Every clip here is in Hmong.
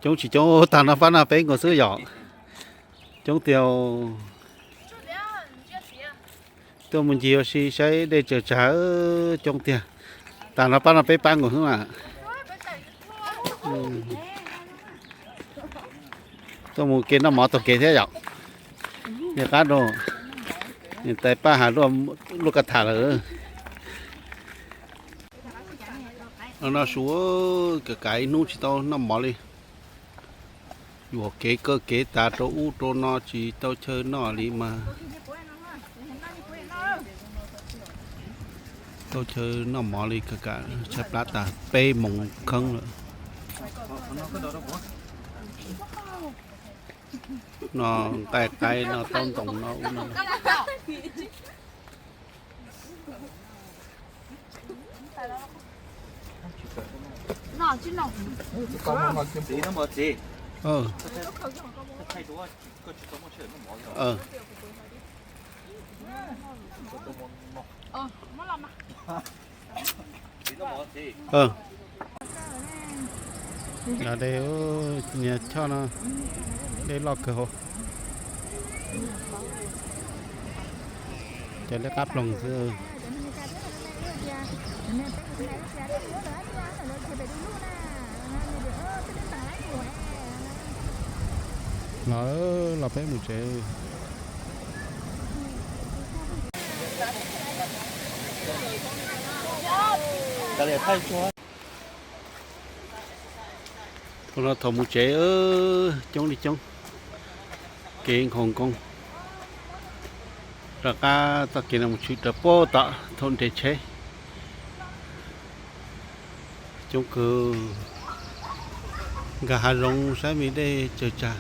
Coob tsis coob, tag no pab no peb nkaus xwb yom. Coob tiag. Tuaj mus ncig ua si saib dej tsaws tsag, coob tiag. Tag no pab no peb pab nkaus xwb mas. Tuaj mus kev noj mov taug kev thiab yom. Nias qab rau, niam tais Paj Has luaj ka tham lawm. No no su, kav kav ib hnub tsis tau noj mov li. Yuam kev kawj kev tas rau ub rau no tsis tau chaw noj li mas. Tau chaw noj mov li, kav kav tshaib plab tas peb moos kheeb lawm. No nqaij qaib no taub ntoo no ub no. Dej, niag choj no, dej loj kawg hauv. Cov liab qab ploog xwb. Los, los peb mus tsev. Thaum no thaum mus tsev, coob li coob, kev nkhaus nkoob. Rov qab txoj kev no mus tshwm raws puag tom thaum nres tsheb. Coob kawg, nkag hav zoov saib me dej tsaws tsag.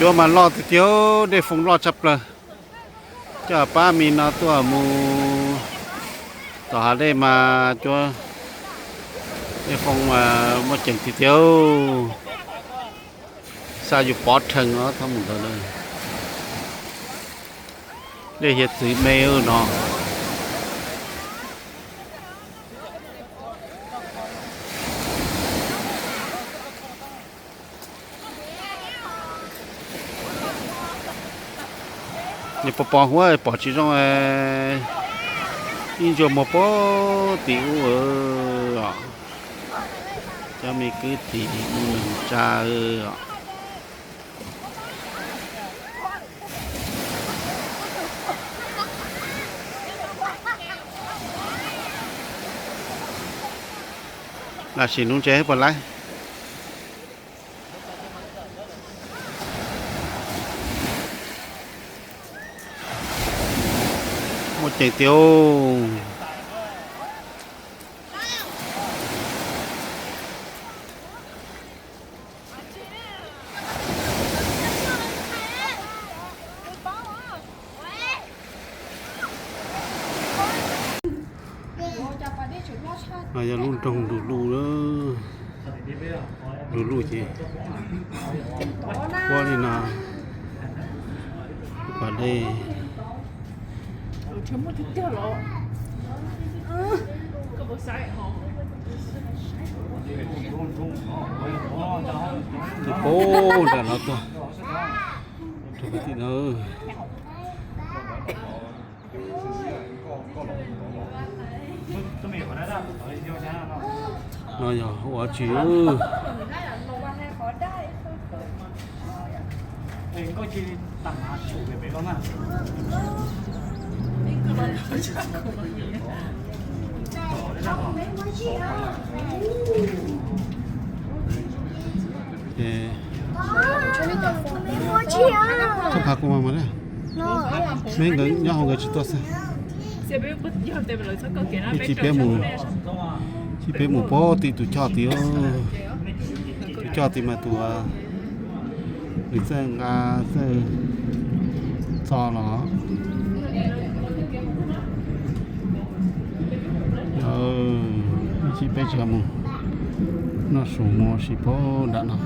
Cua mas loj tiag tiag, dej foob loj tshaj plaws. Coj pab me no tuaj mus tom hav dej mas cua, dej foob mas muaj ceem tiag tiag. Xa yus pov rhees os, thaum mus ntawd na. Dej hiav txwv me no. Nws pos pos huab pom tsis zoo, ib ntsuas muag puag tim ub os. Cov me kwv tij ub neeg tsa os. Lam sim nuv ntses puas laib. Muaj ceem tiag. No yog lub nroog Ntuj Luj, Ntuj Luj ces puab li no, pas dej. Ces puag nram no tuaj, rau kwv tij na. No yog ua tsi? Ces txhob pab kuv mas mas na, me nkawd nyob hauv nkawd tsis tuaj xwb. Ib chim peb mus, ib chim peb mus pab tim tus choj tid, tus choj tid mas tus nws txawj nqa txawj txo los. Ib chim peb tsis mus noj su mus ua si pab nram no,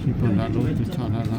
si pab nram lub tus choj nram no.